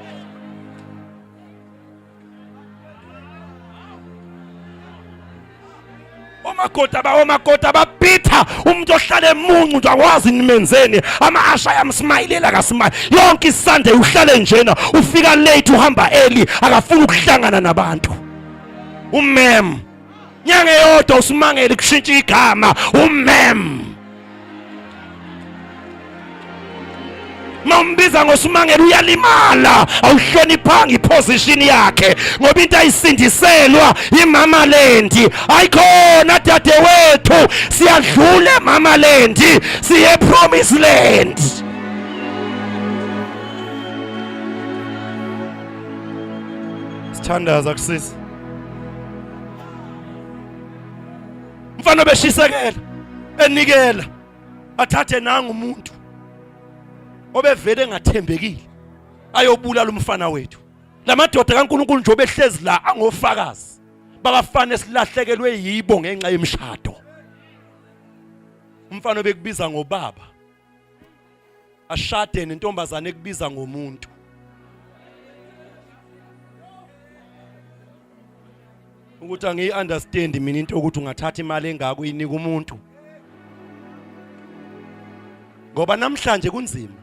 Omakoti aba omakoti ababitha umuntu ohlale emuncu nje akwazi nimenzeni ama-asha ayamsmayilela akasimayi yonke iSunday uhlale njena ufika late uhamba early akafuni ukuhlangana nabantu umem nyanga eyodwa usimangele kushintsha igama umem Mawumbiza ngosimangele uyalimala awuhloniphanga iposition yakhe ngoba into ayisindiselwa imama lendi ayikhona dadewethu siyadlula emama lendi siye promise land. Sithandaza kusisi mfana beshisekela enikela. Athathe nanga umuntu obevele engathembekile ayobulala umfana wethu. Lamadoda kaNkuluNkulu nje obehlezi la angofakazi babafana esilahlekelwe yibo ngenxa yemishado. Umfana obekubiza ngobaba ashade nentombazane ekubiza ngomuntu. Ukuthi angiyi understand mina into yokuthi ungathatha imali engaka uyinika umuntu. Ngoba namhlanje kunzima.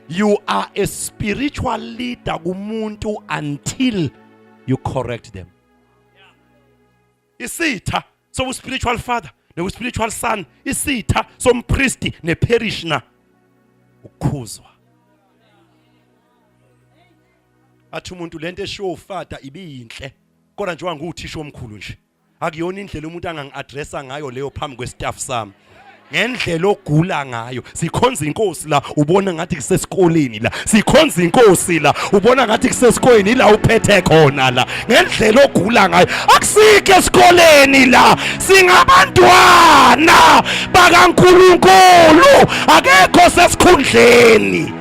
You are a spiritual leader kumuntu until you correct them. Isitha sobu spiritual father nobu spiritual son, isitha sompristi neparishioner ukukhuzwa. Athi umuntu lento eshiwo ufata ibiyinhle kodwa njengoba nguwuthisha omkhulu nje akuyona indlela umuntu angangi-addressa ngayo leyo phambi kwestaff sami ngendlela ogula ngayo. Sikhonza inkosi la, ubona ngathi kusesikoleni la. Sikhonza inkosi la, ubona ngathi kusesikoleni la uphethe khona la. Ngendlela ogula ngayo, akusikho esikoleni la, singabantwana bakaNkulunkulu, akekho sesikhundleni.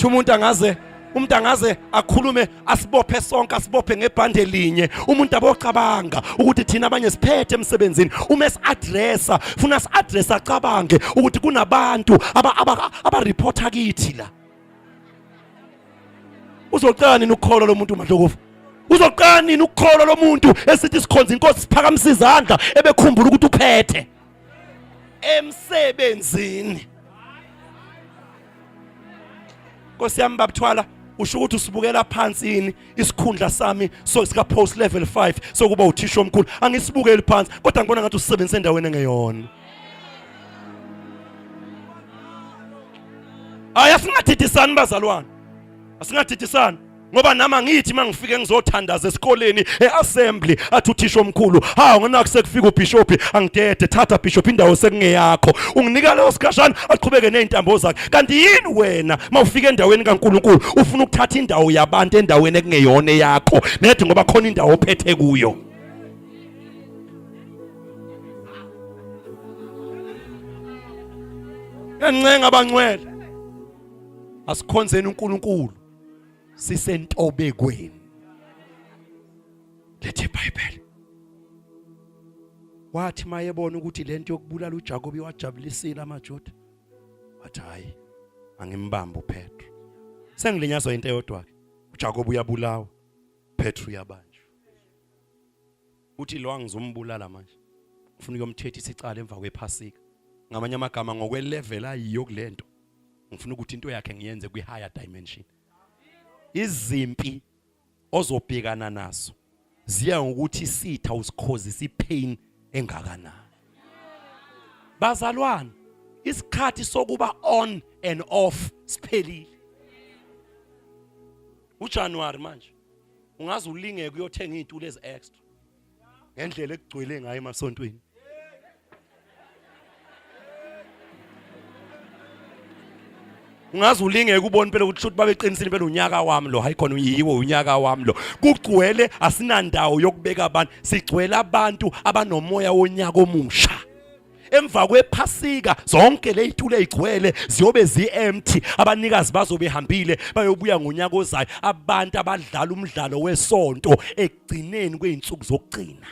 Umuntu angaze umuntu angaze akhulume asibophe sonke, asibophe ngebhande linye. Umuntu abocabanga ukuthi thina abanye siphethe emsebenzini, uma esi-addressa funa si-address acabange ukuthi kunabantu abareporta kithi la. Uzoqala nini ukukholwa lo muntu Madlokovu? Uzoqala nini ukukholwa lo muntu esithi sikhonza inkosi siphakamisa izandla ebekhumbula ukuthi uphethe emsebenzini? Nkosi yami babuthwala, usho ukuthi usibukela phansi yini isikhundla sami so sika post level 5 sokuba uthisha omkhulu? Angisibukeli phansi, kodwa ngibona ngathi usebenzisa endaweni engeyona. Hayi, asingadidisani bazalwane, asingadidisani, ngoba nami angithi mangifike ngizothandaza esikoleni eassembly athi uthisha omkhulu, hawu nginakho sekufika ubishop, angidede, thatha bishop indawo sekungeyakho, unginika leyo sikhashana, aqhubeke nezintambo zakhe. Kanti yini wena mawufika endaweni kaNkuluNkulu ufuna ukuthatha indawo yabantu endaweni ekungeyona eyakho, nethi ngoba khona indawo ophethe kuyo? Ngiyancenga abangcwele, asikhonzeni uNkulunkulu sisentobekweni. Lethe iBhayibheli. Wathi mayebona ukuthi lento yokubulala uJakobe wajabulisile amaJuda, wathi hayi, angimbambe uPetro. Sengilinyazwa into eyodwa ke, uJakobe uyabulawa, Petro uyabanjwa. Uthi lo angizombulala manje, ufuna ukuyomthethisa icala emva kwephasika. Ngamanye amagama, ngokwelevel ayiyo kulento, ngifuna ukuthi into yakhe ngiyenze kwi higher dimension. Izimpi ozobhekana nazo ziya ngokuthi isitha usikhozisa ipain engakanani. Bazalwane, isikhathi sokuba on and off siphelile. UJanuary manje ungaze ulingeke uyothenga izitulo ezi extra ngendlela ekugcwele ngayo emasontweni. Ungaze ulingeke ubone phela ukuthi shuthi babeqinisile impela, unyaka wami lo. Hayi khona, uyiwo unyaka wami lo. Kugcwele, asinandawo yokubeka abantu, sigcwele abantu abanomoya wonyaka omusha. Emva kwephasika zonke lezitulo ezigcwele ziyobe zi-empty, abanikazi bazobe hambile, bayobuya ngonyaka ozayo. Abantu abadlala umdlalo wesonto ekugcineni kwey'nsuku zokugcina,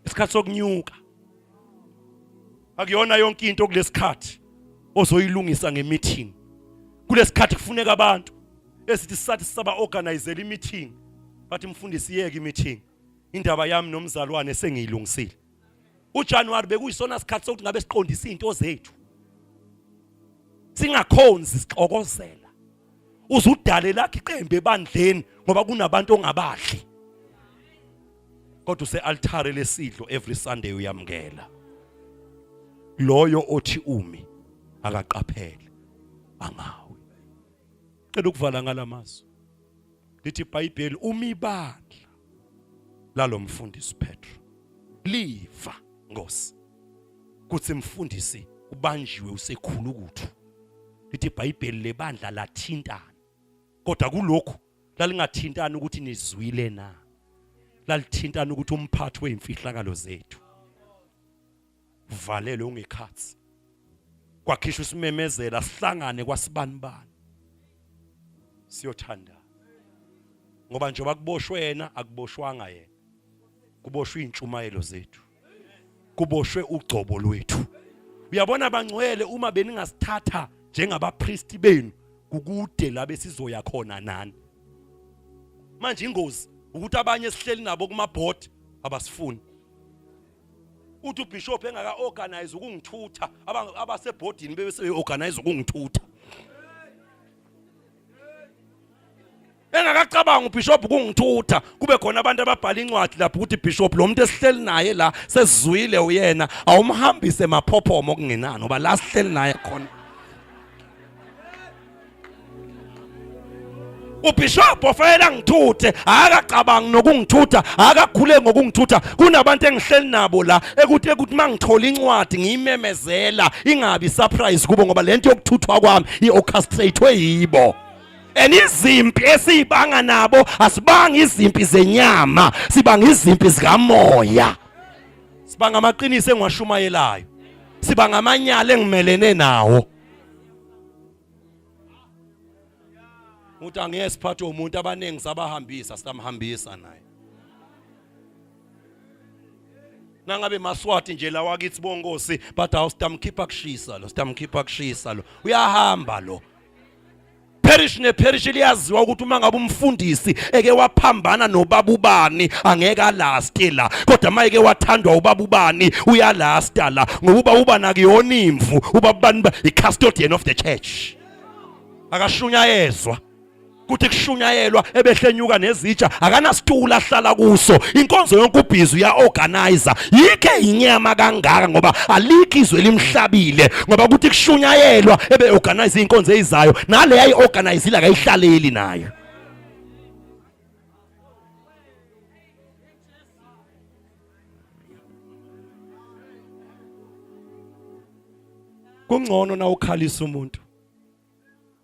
isikhathi sokunyuka. Akuyona yonke into kulesikhathi ozoyilungisa ngemeeting. Kulesikhathi kufuneka abantu esithi sathi sisaba organizela imeeting, bathi mfundisi yeke imeeting, indaba yami nomzalwane sengiyilungisile. UJanuary bekuyisona sikhathi sokuthi ngabe siqondisa izinto zethu, singakhonzi sixokozela. Uzudale lakhe iqembu ebandleni ngoba kunabantu ongabadli, kodwa use-altare lesidlo every Sunday uyamukela. Loyo othi umi akaqaphele angawi. Cela ukuvala ngalamazwi. Lithi iBhayibheli umibandla lalomfundisi Petro liva Nkosi kuthi mfundisi ubanjiwe usekhulukuthu. Lithi iBhayibheli lebandla lathintana. Kodwa kulokhu lalingathintani ukuthi nizwile na. Lalithintana ukuthi umphathi wezimfihlakalo zethu uvalelwe ungekhathi. Kwakhishwa isimemezela sihlangane kwasibanibani. Siyothanda. Ngoba njengoba kuboshwe yena akuboshwanga yena. Kuboshwe intshumayelo zethu. Kuboshwe ugcobo lwethu. Uyabona bangcwele uma beningasithatha njengabapristi benu kukude la besizoya khona nani. Manje ingozi ukuthi abanye sihleli nabo kuma board abasifuni. Uthi ubishop engaka organize ukungithutha abasebhodini bebe organize ukungithutha. Engakacabanga ubishop ukungithutha kube khona abantu ababhala incwadi lapho ukuthi bishop lo muntu esihleli naye la sesizwile uyena awumhambise emaphophomo okungenani ngoba la sihleli naye khona. Ubishop ofanele angithuthe akacabangi nokungithutha akakhule ngokungithutha kunabantu engihleli nabo la ekuthi ekuthi mangithola incwadi ngiyimemezela ingabi surprise kubo ngoba lento yokuthuthwa kwami iorchestratewe yibo. And izimpi esiyibanga nabo asibanga izimpi zenyama, sibanga izimpi zikamoya. Sibanga amaqiniso engiwashumayelayo. Sibanga amanyala engimelene nawo. Uthi angeke siphathwe umuntu abaningi sabahambisa sitamhambisa naye. Nangabe maswati nje lawa kithi bonkosi but awu sitamkhipha kushisa lo sitamkhipha kushisa lo uyahamba lo. Parish ne parish liyaziwa ukuthi uma ngabe umfundisi eke waphambana nobaba ubani angeke alaste la, kodwa uma eke wathandwa ubaba ubani uyalasta la, ngoba ubaba ubani akuyona imvu, ubaba ubani i custodian of the church. Akashunyayezwa kuthi kushunyayelwa ebehlenyuka nezitsha, akanasitulo ahlala kuso, inkonzo yonke ubhizi uya-organizer. Yikho inyama kangaka ngoba alikho izwe limhlabile, ngoba kuthi kushunyayelwa ebe-organize inkonzo eyizayo, nale ayi-organizile akayihlaleli nayo. Kungcono na ukhalisa umuntu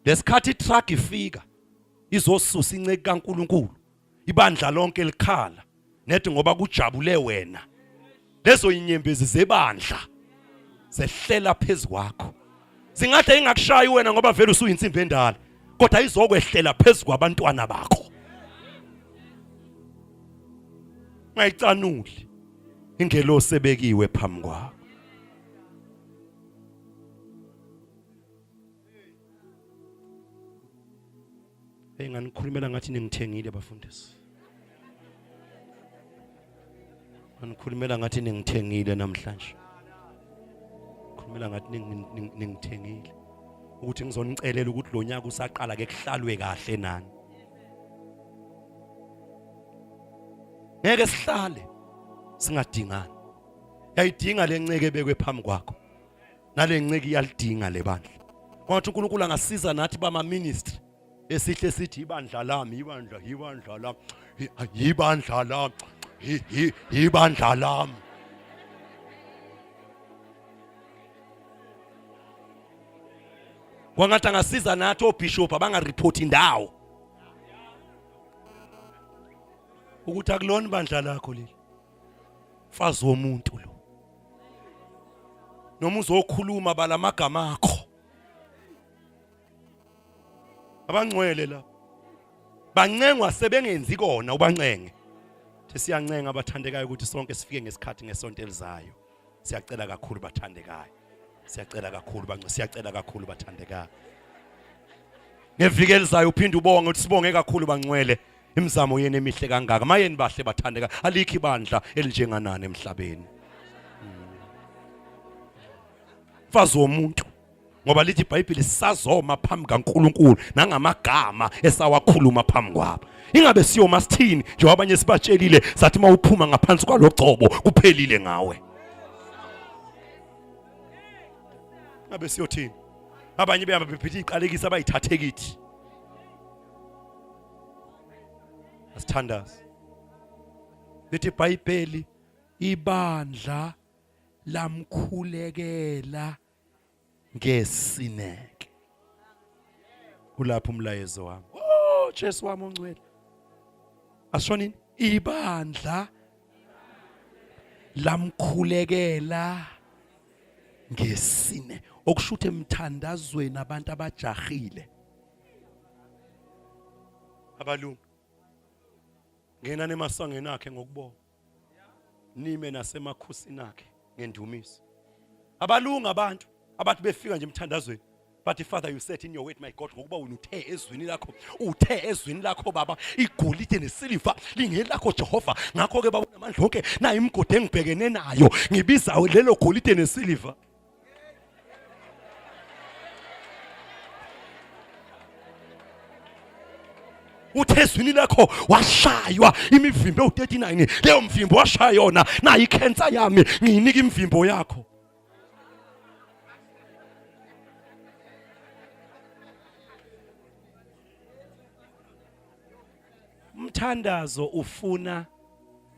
lesikhathi itruck ifika izosusa inceki kaNkuluNkulu, ibandla lonke likhala nethi ngoba kujabule wena, lezo inyembezi zebandla zehlela phezu kwakho. Singahle ingakushayi wena ngoba vele usuyinsimbi endala, kodwa izokwehlela phezu kwabantwana bakho. Ungayicanuli ingelosi ebekiwe phambi kwakho. Hey, nganikhulumela ngathi ningithengile bafundisi. Nganikhulumela ngathi ningithengile namhlanje. Khulumela ngathi ningithengile. Ukuthi ngizonicelela ukuthi lo nyaka usaqala ke kuhlalwe kahle nani. Ngeke sihlale singadingani. Yayidinga lenceke ebekwe phambi kwakho. Nale nceke iyalidinga lebandla. Kwathi uNkulunkulu angasiza nathi bama ministry esihle sithi ibandla lami, ibandla, ibandla lami, ibandla lami, ibandla lami. Kwangathi angasiza nathi obishop abangareport indawo ukuthi akulona ibandla lakho leli, mfazi womuntu lo. Noma uzokhuluma bala amagama akho. Abangcwele la bancengwa sebengenzi kona ubancenge. Siyancenga abathandekayo ukuthi sonke sifike ngesikhathi ngesonto elizayo. Siyacela kakhulu bathandekayo, siyacela kakhulu bangcwele, siyacela kakhulu bathandekayo. Ngeviki elizayo uphinde ubonge ukuthi sibonge kakhulu bangcwele imizamo yenu emihle kangaka. Mayeni bahle bathandeka, alikho ibandla elinjenganani emhlabeni. Mfazi womuntu, ngoba lithi iBhayibheli sisazoma phambi kaNkuluNkulu nangamagama esawakhuluma phambi kwabo. Ingabe siyoma sithini njengoba abanye sibatshelile sathi mawuphuma ngaphansi kwalogcobo kuphelile ngawe. Ngabe siyothini? Abanye behamba bephethe iqalekisa abayithathe kithi. Asithandaze. Lithi iBhayibheli ibandla lamkhulekela ngesineke. Kulapho umlayezo wami. Oh Jesu wami ongcwele. Asishonini? Ibandla lamkhulekela ngesine okusho ukuthi emthandazweni abantu abajahile abalungu ngena nemasangweni akhe ngokubonga nime nasemakhosini akhe ngendumiso abalunga abantu abathi befika nje emthandazweni but father you said in your word my god ngokuba wena uthe ezwini lakho uthe ezwini lakho baba igolide nesiliva lingelakho Jehova ngakho ke baba unamandla onke nayo imigodi engibhekene nayo ngibiza lelo golide nesiliva uthe ezwini lakho washaywa imivimbo ewu-39 leyo mvimbo washaya yona nayo ikhensa yami ngiyinika imivimbo yakho Umthandazo ufuna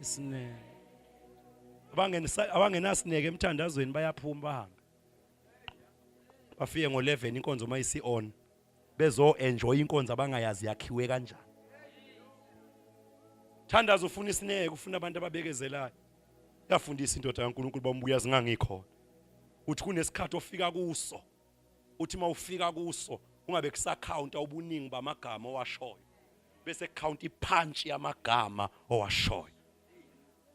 isineke. Abangenasineke emthandazweni bayaphuma bahambe. Bafike ngo-11 inkonzo uma isi on bezo enjoy inkonzo abangayazi yakhiwe kanjani. Thandazo ufuna isineke, ufuna abantu ababekezelayo. Yafundisa indoda kaNkulunkulu bambuya zingangikhona. Uthi kunesikhathi ofika kuso uthi uma ufika kuso ungabe kusakhawunta ubuningi bamagama owashoyo bese count ipunch yamagama owashoyo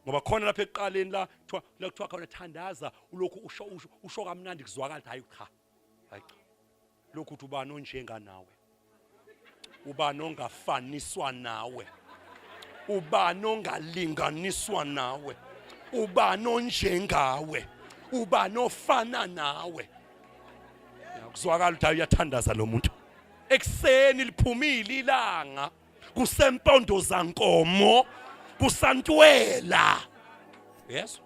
ngoba khona lapha ekuqaleni la kuthiwa la kuthiwa khona thandaza ulokhu usho usho, usho kamnandi kuzwakala hayi cha hayi cha lokhu uthi ubani onjenga nawe ubani ongafaniswa nawe ubani ongalinganiswa nawe ubani onjengawe ubani ofana nawe kuzwakala ukuthi uyathandaza lo muntu ekuseni liphumile ilanga kusempondo zankomo kusantwela yes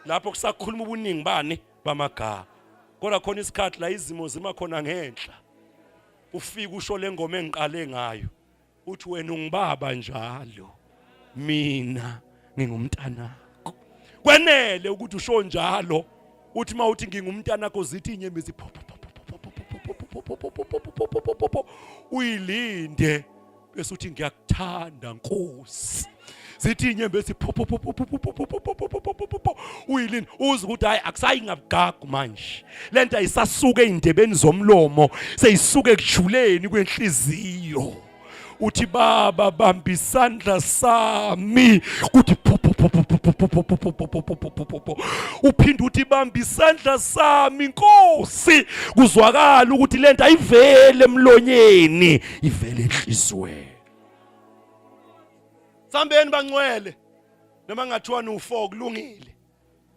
lapho kusakhuluma ubuningi bani bamagama kodwa khona isikhathi la izimo zima khona ngenhla ufike usho lengoma engiqale ngayo uthi wena ungibaba njalo mina ngingumntanakho kwenele ukuthi usho njalo uthi uma uthi ngingumntanakho zithi inyembezi uyilinde bese uthi ngiyakuthanda nkosi zithi inyembezi uyilini uze ukuthi hayi akusayi ngabugagu manje lento ayisasuke ezindebeni zomlomo seyisuke ekujuleni kwenhliziyo uthi baba bamba isandla sami kuthi uphinde uthi bamba isandla sami inkosi kuzwakala ukuthi lento ayivele emlonyeni ivele enhliziyweni Sambeni bangcwele noma ngathiwa nu4 kulungile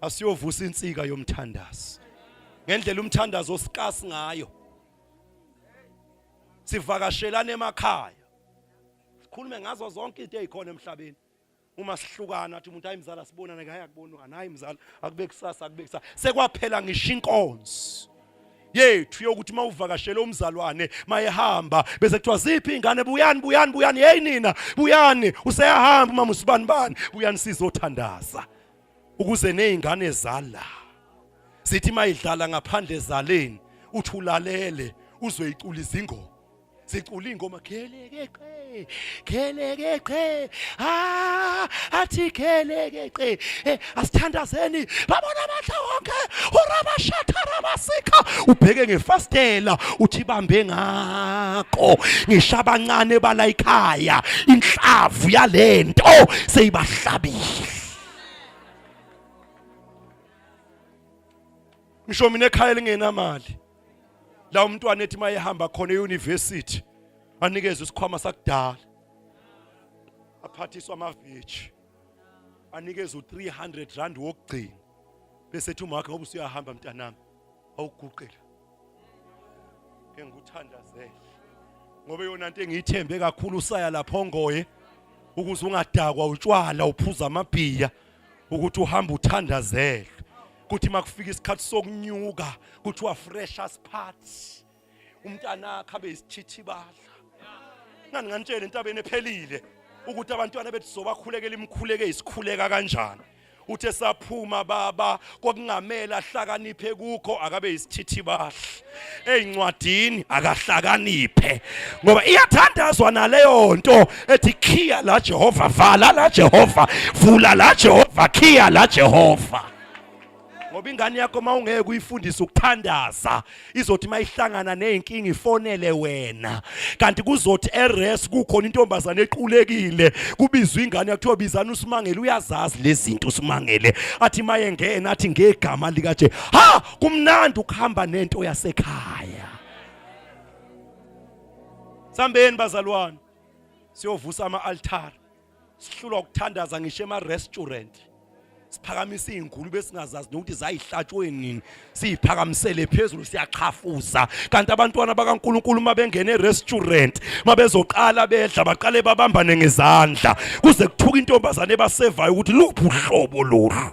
asiyovusa insika yomthandazo ngendlela umthandazo osikasi ngayo sivakashelana emakhaya sikhulume ngazo zonke izinto ezikhona emhlabeni uma sihlukana athi umuntu hayi mzala sibonane hayi akubonwana hayi mzala akube kusasa akube kusasa sekwaphela ngisho inkonzo yethu yokuthi uma uvakashele umzalwane mayehamba bese kuthiwa ziphi ingane buyani buyani buyani hey nina buyani useyahamba umama usibani bani buyani sizothandaza ukuze nezingane zala sithi mayidlala ngaphandle zaleni uthi ulalele uzoyicula izingoma sicula ingoma khelekeqe khelekeqe ah athi khelekeqe eh, asithandazeni babona amandla wonke urabashatha rabasika ubheke ngefastela uthi bambe ngakho ngisho abancane bala ikhaya inhlavu yalento seyibahlabile ngisho mina ekhaya lingenamali la umntwana ethi mayehamba khona euniversity anikezwe isikhwama sakudala aphathiswa amaveji anikezwe u300 rand wokugcina bese ethi umakhe ngoba usuyahamba mntanami awuguqela ke ngikuthandazele ngoba yona nto engiyithembe kakhulu usaya lapho ngoye ukuze ungadakwa utshwala uphuza amabhiya ukuthi uhamba uthandazele kuthi makufika isikhathi sokunyuka kuthiwa freshers party umntanakhe abe isithithibadla ngani nganitshela entabeni ephelile ukuthi abantwana bethu sobakhulekela imikhuleke isikhuleka kanjani uthe saphuma baba kwakungamele ahlakaniphe kukho akabe isithithibahle Ezincwadini akahlakaniphe ngoba iyathandazwa naleyo nto ethi khiya la Jehova, vala la Jehova, vula la Jehova, khiya la Jehova. Ngoba ingane yakho uma ungeke uyifundise ukuthandaza, izothi mayihlangana nezinkinga ifonele wena. Kanti kuzothi eres kukhona intombazane equlekile, kubizwa ingane yakuthiwa bizana uSimangele, uyazazi lezi zinto uSimangele. Athi mayengena athi ngegama likaJe. Ha, kumnandi ukuhamba nento yasekhaya. Sambeni bazalwane, siyovusa ama-altare. Sihlulwa ukuthandaza ngisho ema-restaurant, siphakamisa iy'ngulube esingazazi nokuthi zayihlatshwe nini, siyiphakamisele phezulu, siyachafuza. Kanti abantwana bakaNkulunkulu uma bengena e-restaurant, uma bezoqala bedla, baqale babambane ngezandla, kuze kuthuka intombazane ebasevayo ukuthi luphi uhlobo lolu.